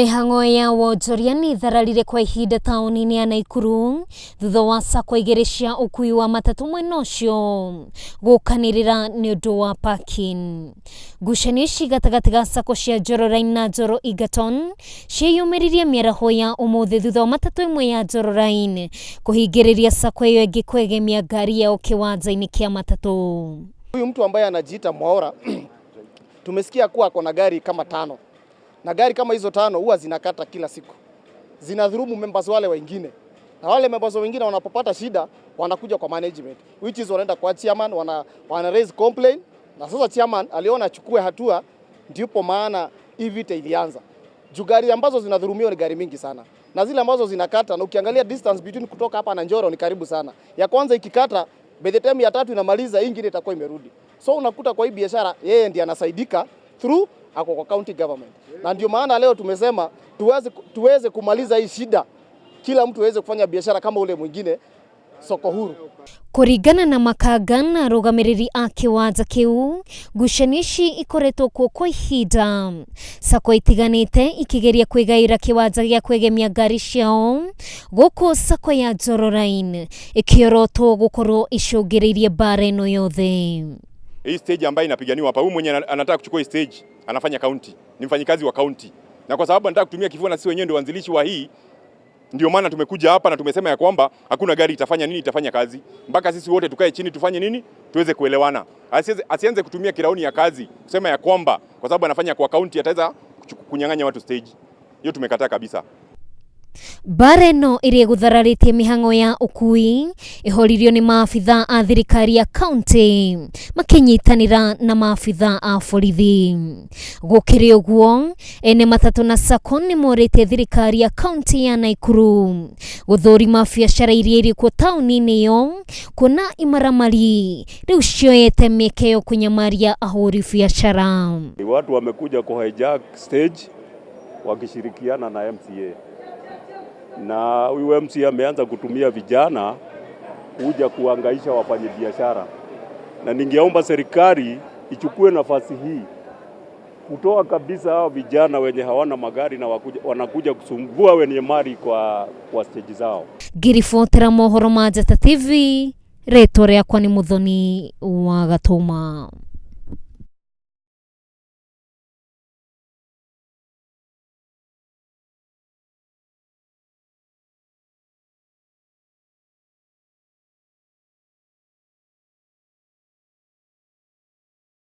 Mĩhang'o ya wonjoria nĩ ĩthararire kwa ihinda taũni-inĩ ya Naikuru thutha wa sacco igĩrĩ cia ũkui wa matatũ mwena ũcio gũkanĩrĩra nĩ ũndũ wa parking. Ngucanio ici gatagatĩ ga sacco cia Njoro Line na Njoro Egerton ciĩyumĩririe mĩaraho ya ũmũthĩ thutha wa matatũ ĩmwe ya Njoro Line kũhingĩrĩria sacco ĩyo ĩngĩ kwegemia ngari yao kĩwanja-inĩ kĩa matatũ. Huyu mtu ambaye anajiita Mwaura tumesikia kuwa ako na gari kama tano, na gari kama hizo tano huwa zinakata kila siku, zinadhurumu members wale wengine, na wale members wengine wanapopata shida wanakuja kwa management, which is wanaenda kwa chairman, wana raise complaint, na sasa chairman aliona achukue hatua, ndipo maana hii vita ilianza. Juu gari ambazo zinadhurumiwa ni gari mingi sana, na zile ambazo zinakata, na ukiangalia distance between kutoka hapa na Njoro ni karibu sana. Ya kwanza ikikata, by the time ya tatu inamaliza, hii ingine itakuwa imerudi. So unakuta kwa hii biashara yeye ndiye anasaidika through ako kwa county government, na ndio maana leo tumesema tuweze kumaliza hii shida, kila mtu aweze kufanya biashara kama ule mwingine, soko huru. Kũringana na makanga na arũgamĩrĩri a kĩwanja kĩu, ngucanio ici ikoretwo kuo kwa ihinda, sacco itiganĩte ikĩgeria kwĩgaĩra kĩwanja gĩa kwegemia ngari ciao, gũkũ sacco ya Njoro Line ĩkĩorotwo gũkorwo icũngĩrĩirie mbara ĩno yothe. Hii stage ambayo inapiganiwa hapa, huyu mwenye anataka kuchukua hii stage anafanya county, ni mfanyikazi wa county, na kwa sababu anataka kutumia kifua na sisi wenyewe ndio waanzilishi wa hii, ndio maana tumekuja hapa na tumesema ya kwamba hakuna gari itafanya nini, itafanya kazi mpaka sisi wote tukae chini tufanye nini, tuweze kuelewana. Asianze kutumia kirauni ya kazi kusema ya kwamba kwa sababu anafanya kwa county ataweza kunyang'anya watu stage. Hiyo tumekataa kabisa. Mbara ĩno ĩrĩa ĩgũthararĩtie mĩhang'o ya ũkui ĩhoririo nĩ maabitha a thirikari ya kaunti makĩnyitanĩra na maabitha a borithi. Gũkĩrĩ ũguo, ene matatũ na sacco nĩ morĩtie thirikari ya kaunti ya Naikuru gũthũrima biacara iria irĩ kuo taũni-inĩ ĩyo, kuona imaramari rĩu cioete mĩeke yo kũnyamaria ahũri biacara. Watu wamekuja kuhijack stage wakishirikiana na MCA, na huyu MCA ameanza kutumia vijana kuja kuhangaisha wafanyabiashara, na ningeomba serikali ichukue nafasi hii kutoa kabisa hao vijana wenye hawana magari na wanakuja kusumbua wenye mali kwa stage zao. Ngĩribotera mohoro ma Njata TV, rĩtwa rĩakwa nĩ Muthoni wa Gatũma.